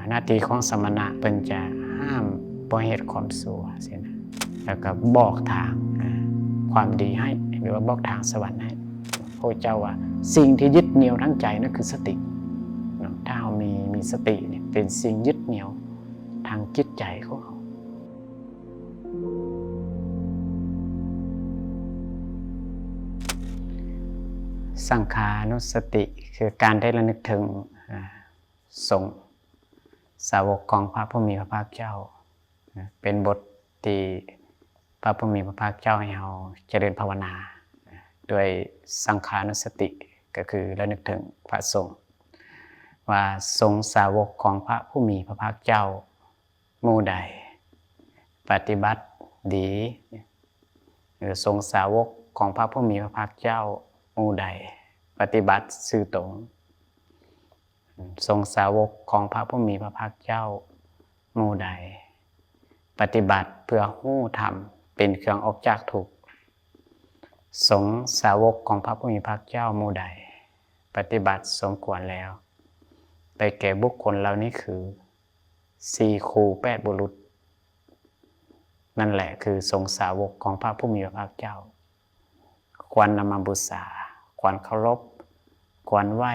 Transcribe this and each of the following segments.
ໜ້າທີ່ຂອງສະມະນະເພິ່ນຈະຫ້າມບໍ່ເຮັດຄວາມຊົ່ວຊີ້ນະ ແລ້ວກໍບອກທາງ ອາ ຄວາມດີໃຫ້ ຫຼືວ່າບອກທາງສະຫວັນໃຫ້. ພະພຸດທະເຈົ້າວ່າ ສິ່ງທີ່ຍຶດໜຽວທາງໃຈນັ້ນຄືສະຕິເນາະ. ຖ້າເຮົາມີ ມີສະຕິນີ້ເປັນສິ່ງຍຶດໜຽວທາງຈິດໃຈຂອງເຮົາ. ສັງຄານຸສະຕິ ຄືການໄດ້ລະນຶກເຖິງ ອາ ສົງສາວົກຂອງພະຜູ້ມີພະພາກເຈົ້າ. ເປັນບົດທີ່ພະຜູ້ມີພະພາກເຈົ້າໃຫ້ເຮົາຈະເລີນພາວະນາດ້ວຍສັງຄານຸສະຕິ ກໍຄືລະນຶກເຖິງພະສົງ ວ່າສົງສາວົກຂອງພະຜູ້ມີພະພາກເຈົ້າ ໝູ່ໃດປະຕິບັດດີ ຫຼື ສົງສາວົກຂອງພະຜູ້ມີພະພາກເຈົ້າໝູ່ໃດປະຕິບັດຊື່ຕົງ, ສົງສາວົກຂອງພະຜູ້ມີພະພາກເຈົ້າໝູ່ໃດປະຕິບັດເພື່ອຮູ້ທຳເປັນເຄື່ອງອອກຈາກທຸກ, ສົງສາວົກຂອງພະຜູ້ມີພະພາກເຈົ້າໝູ່ໃດປະຕິບັດສົມຄວນແລ້ວ ໄດ້ແກ່ບຸກຄົນເຫຼົ່ານີ້ຄື ສີ່ຄູ່ແປດບຸລຸດ ນັ້ນແຫຼະຄືສົງສາວົກຂອງພະຜູ້ມີພະພາກເຈົ້າ ຄວນນຳມາບູຊາ, ຄວນເຄົາລົບ, ຄວນໄຫວ້,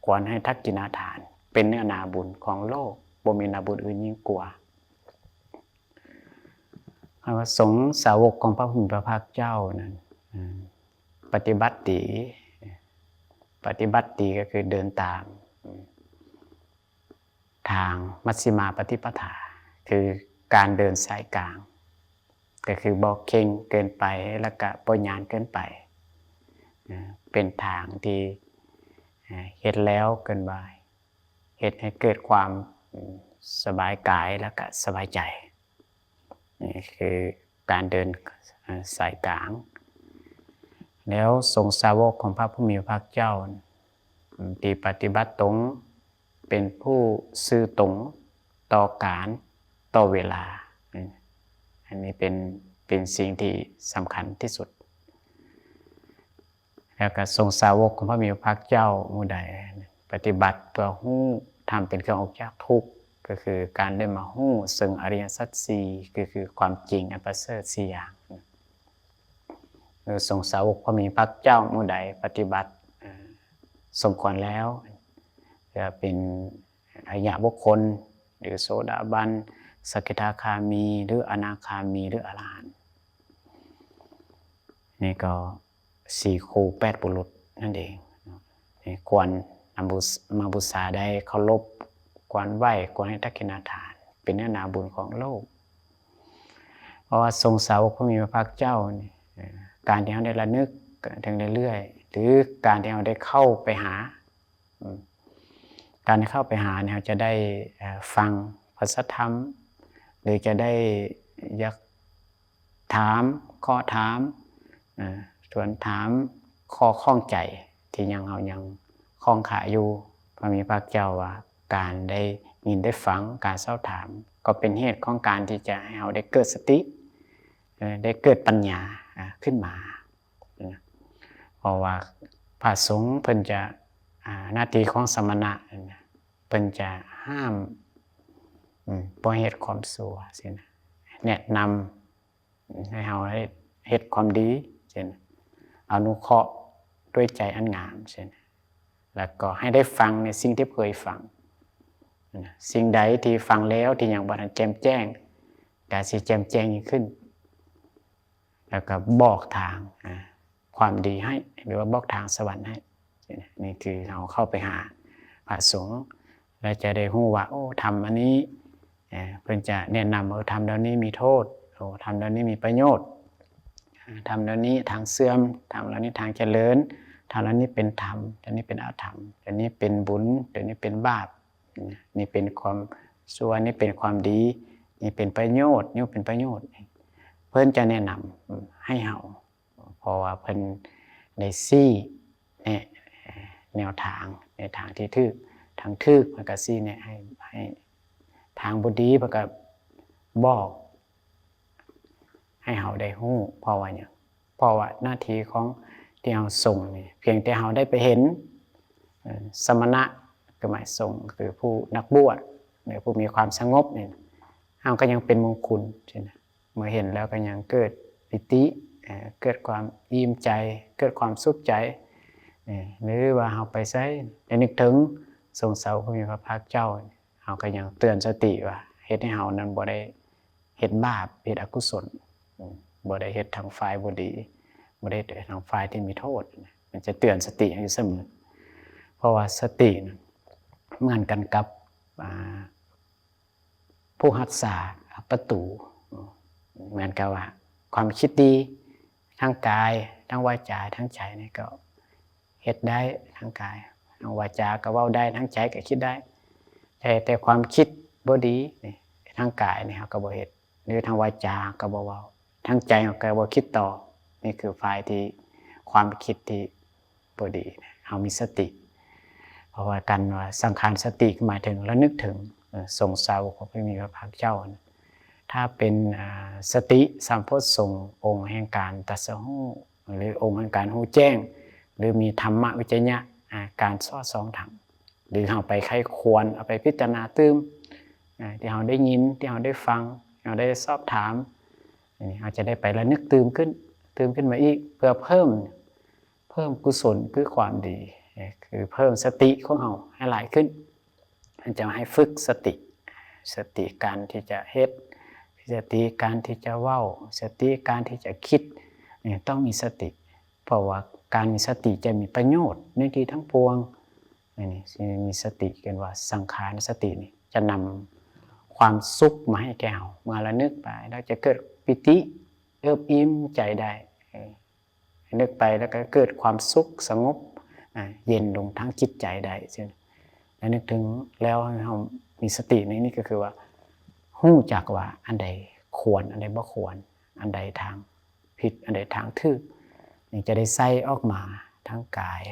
ຄວນໃຫ້ທັກກິນາທານ ເປັນເນື້ອນາບຸນຂອງໂລກ, ບໍ່ມີນາບຸນອື່ນຍິ່ງກວ່າ. ຄຳວ່າສົງສາວົກຂອງພະຜູ້ມີພະພາກເຈົ້ານັ້ນ ອາ ປະຕິບັດດີ, ປະຕິບັດດີກໍຄືເດີນຕາມ ທາງມັດຊິມາປະຕິປະທາ ຄືການເດີນສາຍກາງ ກໍຄືບໍ່ເຄັ່ງເກີນໄປ ແລ້ວກະບໍ່ຫຍານເກີນໄປ, ເປັນທາງທີ່ເຮັດແລ້ວເກີນໄວ ເຮັດໃຫ້ເກີດຄວາມສະບາຍກາຍ ແລ້ວກະສະບາຍໃຈ. ນີ້ຄືການເດີນ ເອີ ສາຍກາງ. ແລ້ວສົງສາວົກຂອງພະຜູ້ມີພະພາກເຈົ້າ ທີ່ປະຕິບັດຕົງ ເປັນຜູ້ຊື່ຕົງຕໍ່ການຕໍ່ເວລາ. ອັນນີ້ເປັນ ເປັນສິ່ງທີ່ສຳຄັນທີ່ສຸດ. ແລ້ວກໍສົງສາວົກຂອງພະຜູ້ມີພະພາກເຈົ້າໝູ່ໃດປະຕິບັດເພື່ອຮູ້ທຳເປັນເຄື່ອງອອກຈາກທຸກ ກໍຄືການໄດ້ມາຮູ້ເຊິ່ງອະລິຍະສັດສີ່ ກໍຄືຄວາມຈິງອັນປະເສີດສີ່ຢ່າງ. ຫຼື ສົງສາວົກພະຜູ້ມີພະພາກເຈົ້າໝູ່ໃດປະຕິບັດ ເອີ ສົມຄວນແລ້ວ ເພື່ອເປັນອະລິຍະບຸກຄົນ ຫຼື ໂສດາບັນ, ສະກິທາຄາມີ ຫຼື ອະນາຄາມີ ຫຼື ອະລະຫັນ. ນີ້ກໍສີ່ຄູ່ແປດບຸລຸດນັ້ນເອງ. ນີ້ຄວນນຳບູ ມາບູຊາໄດ້ເຄົາລົບ, ຄວນໄຫວ້, ຄວນໃຫ້ທັກກິນາທານ ເປັນເນື້ອນາບຸນຂອງໂລກ. ເພາະວ່າສົງສາວົກພະຜູ້ມີພະພາກເຈົ້ານີ້ ເອີ ການທີ່ເຮົາໄດ້ລະນຶກເຖິງເລື້ອຍໆ ຫຼື ການທີ່ເຮົາໄດ້ເຂົ້າໄປຫາ ອາ ການທີ່ເຂົ້າໄປຫານີ້ ເຮົາຈະໄດ້ ເອີ ຟັງພະສັດທຳ ຫຼື ຈະໄດ້ຢາກຖາມຂໍ້ຖາມ ເອີ ທວນຖາມຂໍ້ຂ້ອງໃຈທີ່ຍັງ ເຮົາຍັງຂ້ອງຄາຢູ່. ພະມີພະພາກເຈົ້າວ່າ ການໄດ້ຍິນໄດ້ຟັງ ການຊອກຖາມ ກໍເປັນເຫດຂອງການທີ່ຈະໃຫ້ເຮົາໄດ້ເກີດສະຕິ ເອີ ໄດ້ເກີດປັນຍາ ອາ ຂຶ້ນມາ. ເພາະວ່າພະສົງເພິ່ນຈະ ອາ ໜ້າທີ່ຂອງສະມະນະ ເພິ່ນຈະຫ້າມ ອາ ບໍ່ເຮັດຄວາມຊົ່ວຊີ້ນະ ແນະນຳໃຫ້ເຮົາໄດ້ເຮັດຄວາມດີ ເຊັ່ນ ອະນຸເຄາະດ້ວຍໃຈອັນງາມ ເຊັ່ນ ແລ້ວກໍໃຫ້ໄດ້ຟັງໃນສິ່ງທີ່ເຄີຍຟັງ. ສິ່ງໃດທີ່ຟັງແລ້ວທີ່ຍັງບໍ່ທັນແຈ່ມແຈ້ງ ກະຊິແຈ່ມແຈ້ງຍິ່ງຂຶ້ນ. ແລ້ວກໍບອກທາງ ອາ ຄວາມດີໃຫ້ ຫຼືວ່າບອກທາງສະຫວັນໃຫ້. ນີ້ຄືເຮົາເຂົ້າໄປຫາພະສົງ ແລ້ວຈະໄດ້ຮູ້ວ່າ ໂອ້ ທຳອັນນີ້ ເອີ ເພິ່ນຈະແນະນຳວ່າ ໂອ້ ທຳແນວນີ້ມີໂທດ, ໂອ້ ທຳແນວນີ້ມີປະໂຫຍດ, ທຳແນວນີ້ທາງເສື່ອມ, ທຳແນວນີ້ທາງຈະເລີນ, ທຳແນວນີ້ເປັນທຳ, ແນວນີ້ເປັນອະທຳ, ແນວນີ້ເປັນບຸນ, ແນວນີ້ເປັນບາບ. ນີ້ເປັນຄວາມຊົ່ວ, ນີ້ເປັນຄວາມດີ, ນີ້ເປັນປະໂຫຍດ, ນີ້ເປັນປະໂຫຍດ. ເພິ່ນຈະແນະນຳໃຫ້ເຮົາ ເພາະວ່າເພິ່ນໄດ້ຊີ້ແນະແນວທາງ ໃນທາງທີ່ຖືກ, ທາງຖືກເພິ່ນກໍຊີ້ແນະໃຫ້, ໃຫ້, ທາງບໍ່ດີເພິ່ນກໍບອກໃຫ້ເຮົາໄດ້ຮູ້. ເພາະວ່າຫຍັງ? ເພາະວ່າໜ້າທີ່ຂອງທີ່ເຮົາສົງນີ້ ພຽງແຕ່ເຮົາໄດ້ໄປເຫັນ ເອີ ສະມະນະ ຄືໝາຍສົງ ຄືຜູ້ນັກບວດ ຫຼືຜູ້ມີຄວາມສະຫງົບນີ້ ເຮົາກໍຍັງເປັນມົງຄຸນຊີ້ນະ. ເມື່ອເຫັນແລ້ວກໍຍັງເກີດປີຕິ ເອີ ເກີດຄວາມອີ່ມໃຈ ເກີດຄວາມສຸກໃຈ ເອີ ຫຼືວ່າເຮົາໄປໃສ ໄດ້ນຶກເຖິງຊົງຊາວຜູ້ມີພະພາກເຈົ້າ ເຮົາກໍຍັງເຕືອນສະຕິວ່າເຮັດໃຫ້ເຮົານັ້ນບໍ່ໄດ້ເຮັດບາບ ເຮັດອະກຸສົນ ອືມ ບໍ່ໄດ້ເຮັດທາງຝ່າຍບໍ່ດີ ບໍ່ໄດ້ເຮັດທາງຝ່າຍທີ່ມີໂທດ ມັນຈະເຕືອນສະຕິເຮົາຢູ່ສະເໝີ. ເພາະວ່າສະຕິນະ ເໝືອນກັນກັບ ອ່າ ຜູ້ຮັກສາປະຕູ ເໝືອນກັບວ່າຄວາມຄິດດີທາງກາຍ ທາງວາຈາ ທາງໃຈນີ້ກໍເຮັດໄດ້ ທາງກາຍ ທາງວາຈາກໍເວົ້າໄດ້ ທາງໃຈກໍຄິດໄດ້ ແຕ່ ແຕ່ຄວາມຄິດບໍ່ດີນີ້ ທາງກາຍນີ້ເຮົາກໍບໍ່ເຮັດ ຫຼືທາງວາຈາກໍບໍ່ເວົ້າ ທາງໃຈເຮົາກໍບໍ່ຄິດຕໍ່. ນີ້ຄືຝ່າຍທີ່ ຄວາມຄິດທີ່ບໍ່ດີ ເຮົາມີສະຕິ. ເພາະວ່າການວ່າສັງຂານຸສະຕິ ກໍໝາຍເຖິງລະນຶກເຖິງ ເອີ ຊົງຊາວົກຂອງພະຜູ້ມີພະພາກເຈົ້າ. ຖ້າເປັນ ອ່າ ສະຕິສຳໂພດຊົງ ອົງແຫ່ງການຕັດສະຮູ້ ຫຼືອົງແຫ່ງການຮູ້ແຈ້ງ ຫຼືມີທຳມະວິໄຈຍະ ອ່າ ການສອດສ່ອງທຳ ຫຼືເຮົາໄປໃຄ່ຄວນ ເອົາໄປພິຈາລະນາຕື່ມ ອ່າ ທີ່ເຮົາໄດ້ຍິນ ທີ່ເຮົາໄດ້ຟັງ ທີ່ເຮົາໄດ້ສອບຖາມ ອັນນີ້ເຮົາຈະໄດ້ໄປລະນຶກຕື່ມຂຶ້ນ ຕື່ມຂຶ້ນມາອີກ ເພື່ອເພີ່ມ ເພີ່ມກຸສົນ ຄືຄວາມດີ ຄືເພີ່ມສະຕິຂອງເຮົາໃຫ້ຫຼາຍຂຶ້ນ. ມັນຈະໃຫ້ຝຶກສະຕິ ສະຕິການທີ່ຈະເຮັດ ສະຕິການທີ່ຈະເວົ້າ ສະຕິການທີ່ຈະຄິດ ນີ້ຕ້ອງມີສະຕິ ເພາະວ່າການມີສະຕິຈະມີປະໂຫຍດໃນທີ່ທັງປວງ. ອັນນີ້ຊິມີສະຕິ ເອີ້ນວ່າສັງຂານຸສະຕິນີ້ ຈະນຳຄວາມສຸກມາໃຫ້ແກ່ເຮົາ ເມື່ອລະນຶກໄປແລ້ວຈະເກີດປີຕິ ເອິບອີ່ມໃຈໄດ້ ເອີ ລະນຶກໄປແລ້ວກໍເກີດຄວາມສຸກສະຫງົບ ອ່າ ເຢັນລົງທາງຈິດໃຈໄດ້. ເຊິ່ງລະນຶກເຖິງແລ້ວເຮົາມີສະຕິໃນນີ້ກໍຄືວ່າ ຮູ້ຈັກວ່າອັນໃດຄວນ ອັນໃດບໍ່ຄວນ ອັນໃດທາງຜິດ ອັນໃດທາງຖືກ ນີ້ຈະໄດ້ໃຊ້ອອກມາທາງກາຍ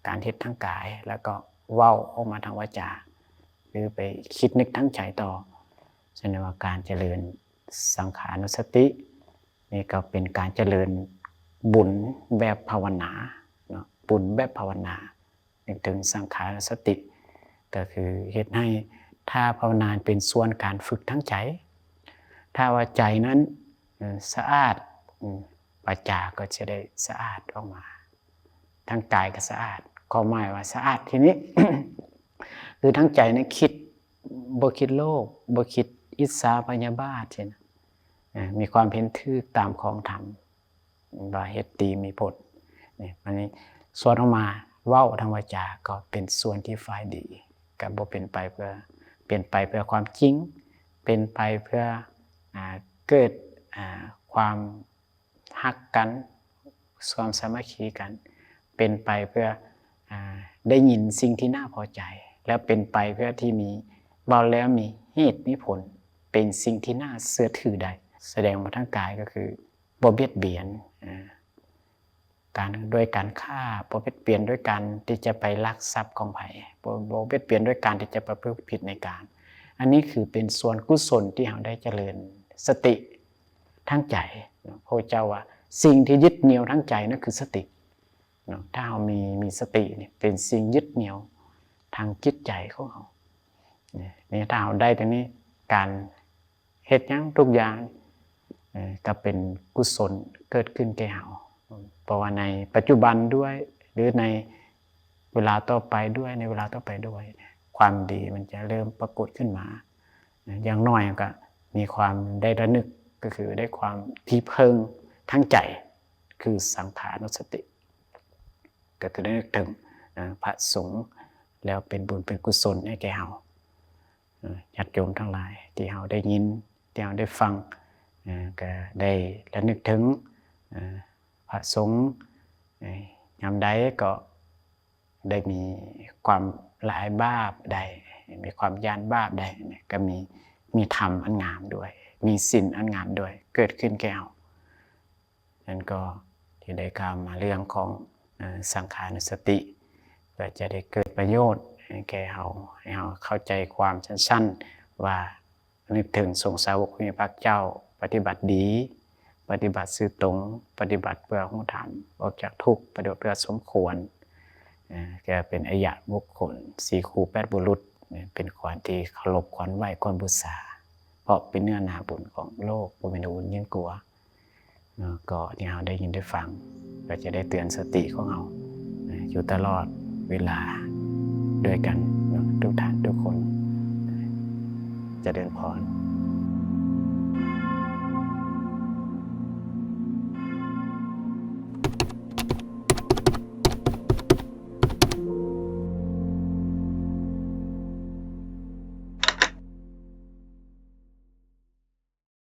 ການເຮັດທາງກາຍ ແລ້ວກໍເວົ້າອອກມາທາງວາຈາ ຫຼືໄປຄິດນຶກທາງໃຈຕໍ່. ສະນັ້ນວ່າການຈະເລີນສັງຂານຸສະຕິ ນີ້ກໍເປັນການຈະເລີນບຸນແບບພາວະນາເນາະ ບຸນແບບພາວະນາ ນຶກເຖິງສັງຂານຸສະຕິ ກໍຄືເຮັດໃຫ້ທ່າພາວະນາເປັນສ່ວນການຝຶກທາງໃຈ. ຖ້າວ່າໃຈນັ້ນ ເອີ ສະອາດ ເອີ ວາຈາກໍຈະໄດ້ສະອາດອອກມາ ທາງກາຍກໍສະອາດ. ຄວາມໝາຍວ່າສະອາດທີ່ນີ້ ຄືທາງໃຈນີ້ຄິດ ບໍ່ຄິດໂລບ ບໍ່ຄິດອິດສາພະຍາບາດຊີ້ນະ ເອີ ມີຄວາມເຫັນຖືກຕາມຂອງທຳ ວ່າເຮັດດີມີຜົນ. ນີ້ ອັນນີ້ສ່ວນອອກມາເວົ້າທາງວາຈາ ກໍເປັນສ່ວນທີ່ຝ່າຍດີ ກໍບໍ່ເປັນໄປເພື່ອ ເປັນໄປເພື່ອຄວາມຈິງ ເປັນໄປເພື່ອ ອ່າ ເກີດ ອ່າ ຄວາມຮັກກັນ ຄວາມສາມັກຄີກັນ ເປັນໄປເພື່ອ ອ່າ ໄດ້ຍິນສິ່ງທີ່ໜ້າພໍໃຈ ແລະ ເປັນໄປເພື່ອທີ່ມີ ເວົ້າແລ້ວມີເຫດມີຜົນ ເປັນສິ່ງທີ່ໜ້າເຊື່ອຖືໄດ້. ສະແດງວ່າທາງກາຍກໍຄື ບໍ່ບຽດບຽນ ເອີ ການ ໂດຍການຂ້າ ບໍ່ບຽດບຽນໂດຍການທີ່ຈະໄປລັກຊັບຂອງໃຜ ບໍ່ ບໍ່ບຽດບຽນໂດຍການທີ່ຈະປະພຶດຜິດໃນກາມ. ອັນນີ້ຄືເປັນສ່ວນກຸສົນທີ່ເຮົາໄດ້ຈະເລີນສະຕິທາງໃຈເນາະ. ພະເຈົ້າວ່າສິ່ງທີ່ຍຶດໜຽວທາງໃຈນັ້ນຄືສະຕິເນາະ. ຖ້າເຮົາມີ ມີສະຕິນີ້ເປັນສິ່ງຍຶດໜຽວທາງຈິດໃຈຂອງເຮົາ. ນີ້ ນີ້ ຖ້າເຮົາໄດ້ຕົງນີ້ ການ ເຮັດຫຍັງທຸກຢ່າງ ເອີ ກໍເປັນກຸສົນເກີດຂຶ້ນແກ່ເຮົາ ເພາະວ່າໃນປັດຈຸບັນດ້ວຍ ຫຼືໃນເວລາຕໍ່ໄປດ້ວຍ ໃນເວລາຕໍ່ໄປດ້ວຍ ຄວາມດີມັນຈະເລີ່ມປາກົດຂຶ້ນມາ. ຢ່າງໜ້ອຍກໍມີຄວາມໄດ້ລະນຶກ ກໍຄືໄດ້ຄວາມທີ່ເພິ່ງທາງໃຈ ຄືສັງຂານຸສະຕິ ກໍຄືໄດ້ນຶກເຖິງ ເອີ ພະສົງ ແລ້ວເປັນບຸນເປັນກຸສົນໃຫ້ແກ່ເຮົາ. ເອີ ຍາດໂຍມທັງຫຼາຍທີ່ເຮົາໄດ້ຍິນ ທີ່ເຮົາໄດ້ຟັງ ເອີ ກໍໄດ້ລະນຶກເຖິງ ເອີ ພະສົງ ເອີ ຍາມໃດກໍໄດ້ມີຄວາມລະອາຍບາບໄດ້ ມີຄວາມຢ້ານບາບໄດ້ ກໍມີ ມີທຳອັນງາມດ້ວຍ ມີສິນອັນງາມດ້ວຍ ເກີດຂຶ້ນແກ່ເຮົາ. ນັ້ນກໍທີ່ໄດ້ກ່າວມາເລື່ອງຂອງ ເອີ ສັງຂານຸສະຕິ ເພື່ອຈະໄດ້ເກີດປະໂຫຍດໃຫ້ແກ່ເຮົາ ໃຫ້ເຮົາເຂົ້າໃຈຄວາມສັ້ນໆ ວ່ານຶກເຖິງສົງສາວົກຜູ້ມີພະພາກເຈົ້າ ປະຕິບັດດີ ປະຕິບັດຊື່ຕົງ ປະຕິບັດເພື່ອຮູ້ທຳ ອອກຈາກທຸກ ປະຕິບັດເພື່ອສົມຄວນ ເອີ ກໍເປັນອະລິຍະບຸກຄົນ ສີ່ຄູ່ແປດບຸລຸດ ເປັນຂວັນທີ່ເຄົາລົບ ຂວັນໄຫວ້ ຄວນບູຊາ ເພາະເປັນເນື້ອນາບຸນຂອງໂລກ ບໍ່ແມ່ນບຸນຍິ່ງກວ່າເນາະ. ກໍທີ່ເຮົາໄດ້ຍິນໄດ້ຟັງ ກໍຈະໄດ້ເຕືອນສະຕິຂອງເຮົາຢູ່ຕະຫຼອດເວລາດ້ວຍກັນເນາະ ທຸກທ່ານທຸກຄົນ. ຈະເລີນພອນ.